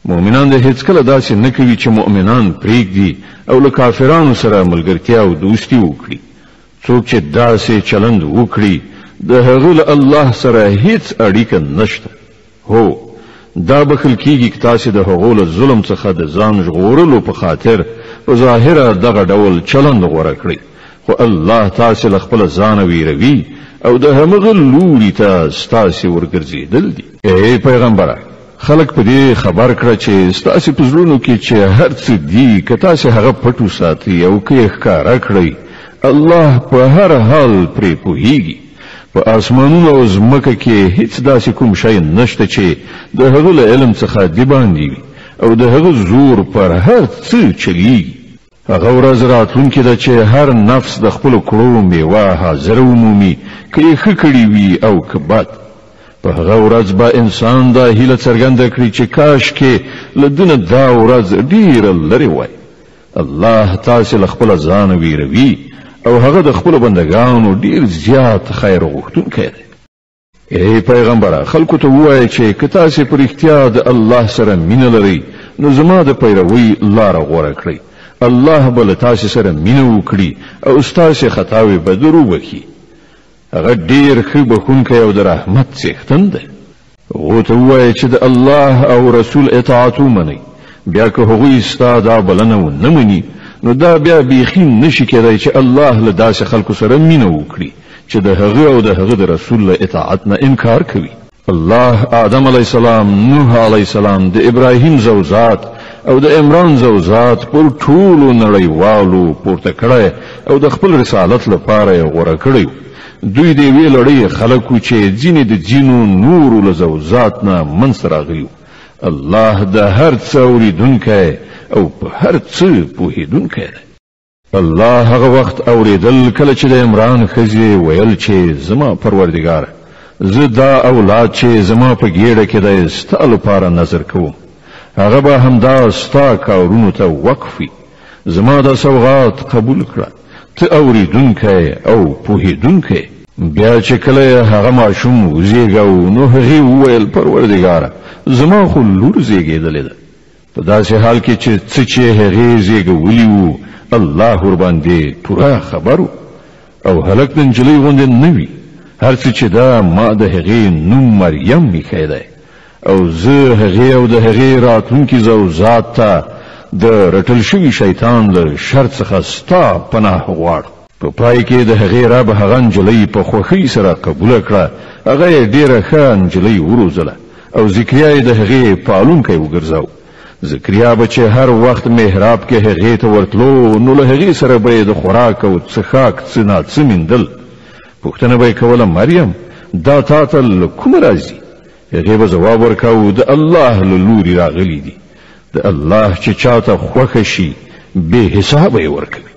مؤمنان د هیڅکله داسې نه کوي چې مؤمنان پرېږدي او له کافرانو سره ملګرتیا او دوستي وکړي. څوک چې داسې چلند وکړي د هغه له الله سره هیڅ اړیکه نشته. هو، دا بخل کیږي که تاسې د هغو له ظلم څخه د ځان ژغورلو په خاطر په ظاهره دغه ډول چلند غوره کړئ، خو الله تاسې له خپله ځانه ویروي او د همغه لوري ته ستاسې ورګرځېدل دي. ای پیغمبره، خلک په دې خبر کړه چې ستاسې په زړونو کې چې هر څه دي، که تاسې هغه پټ وساتئ او که یې ښکاره کړئ، الله په هر حال پرې پوهیږي. په آسمانونو او ځمکه کې هیڅ داسې کوم شی نشته چې د هغه له علم څخه دباندې وي، او د هغه زور پر هر څه چلیږي. هغه ورځ راتلونکې ده چې هر نفس د خپلو کړو میوه حاضره ومومي، که یې ښه کړي وي او که بد. په هغه ورځ به انسان دا هیله څرګنده کړي چې کاش کې له ده نه دا ورځ ډېره لرې وای. الله تاسې له خپله ځانه ویروي او هغه د خپلو بندګانو ډېر زیات خیر غوښتونکی دی. ای پیغمبره، خلکو ته ووایه چې که تاسې په رښتیا د الله سره مینه لرئ، نو زما د پیروۍ لاره غوره کړئ. الله به له تاسې سره مینه وکړي او ستاسې خطاوې به در وبښي. هغه ډېر ښه بښونکی او د رحمت څښتن دی. هغو ته ووایه چې د الله او رسول اطاعت ومنئ. بیا که هغوی ستا دا بلنه ونه مني، نو دا بیا بیخي نشي کېدای چې الله له داسې خلکو سره مینه وکړي چې د هغه او د هغه د رسول له اطاعت نه انکار کوي. الله آدم علیه السلام، نوح علیه السلام، د ابراهیم زوزات او د عمران زوزات پر ټولو نړیوالو پورته کړی او د خپل رسالت لپاره یې غوره کړی. دوی د یوې لړۍ خلک وو چې ځینې د ځینو نورو له زوزات نه منځته راغلي وو. الله د هر څه اورېدونکی او په هر څه پوهېدونکی دی. الله هغه وخت اورېدل کله چې د عمران ښځې ویل چې زما پروردګاره، زه دا اولاد چې زما په ګېډه کې دی ستا لپاره نذر کوم، هغه به همدا ستا کارونو ته وقف وي. زما دا سوغات قبول کړه، ته اورېدونکی او پوهېدونکی. بیا چې کله یې هغه ماشوم وزېږاو، نو هغې وویل، پروردګاره، زما خو لور زېږېدلې ده، په داسې حال کې چې څه چې هغې زېږولي وو الله ورباندې پوره خبر و، او هلک د نجلۍ غوندې نه وي. هر څه چې ده ما د هغې نوم مریم ایښی دی، او زه هغې او د هغې راتلونکي زوزات ته د رټل شوي شیطان له شر څخه ستا پناه غواړم. په پای کې د هغې رب هغه نجلۍ په خوښۍ سره قبوله کړه، هغه یې ډېره ښه نجلۍ وروزله او ذکریا یې د هغې پالونکی وګرځاو. ذکریا به چې هر وخت محراب کې هغې ته ورتلو، نو له هغې سره به یې د خوراک او څښاک څه ناڅه میندل. پوښتنه به یې کوله، مریم، دا تا ته له کومه راځي؟ هغې به ځواب ورکاو، د الله له لوري راغلي دي. د الله چې چاته خوښه شي بې حسابه یې ورکوي.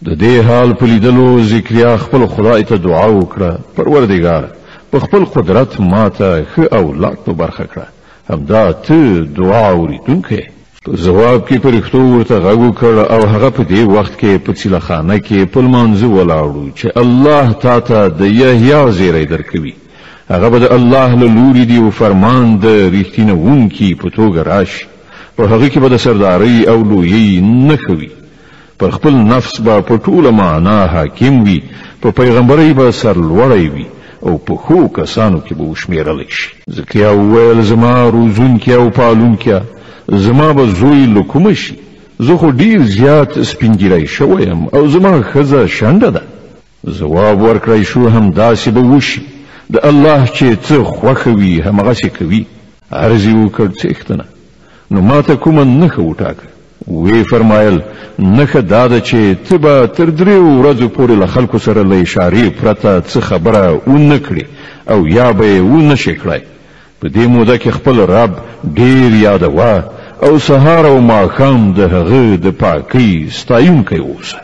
د دې حال په لیدلو ذکریا خپل خدای ته دعا وکړه، پروردګاره، په خپل قدرت ما ته ښه اولاد په برخه کړه، همدا ته دعا اورېدونکی. په ځواب کې پرښتو ورته غږ وکړ، او هغه په دې وخت کې په څیله خانه کې په لمانځه ولاړ و چې الله تا ته د یحیی زیری درکوي. هغه به د الله له لوري د یو فرمان د رښتینوونکي په توګه راشي. په هغه کې به د سردارۍ او لویۍ نښه وي. پر خپل نفس به په ټوله معنا حاکم وي، په پیغمبرۍ به سرلوړی وي او په ښو کسانو کې به وشمېرلی شي. ذکریا وویل، زما روزونکیه او پالونکیه، زما به زوی له کومه شي؟ زه خو ډیر زیات سپین ږیری شوی یم او زما ښځه شنډه ده. ځواب ورکړی شو، همداسې به وشي، د الله چې څه خوښه وي همغسې کوي. عرض یې وکړ، څښتنه، نو ما ته کومه نښه وټاکه؟ ویې فرمایل، نښه دا ده چې ته به تر دریو ورځو پورې له خلکو سره له اشارې پرته څه خبره ونه کړې او یا به یې ونه شې کړای. په دې موده کې خپل رب ډیر یادوه او سهار او ماښام د هغه د پاکۍ ستایونکی اوسه.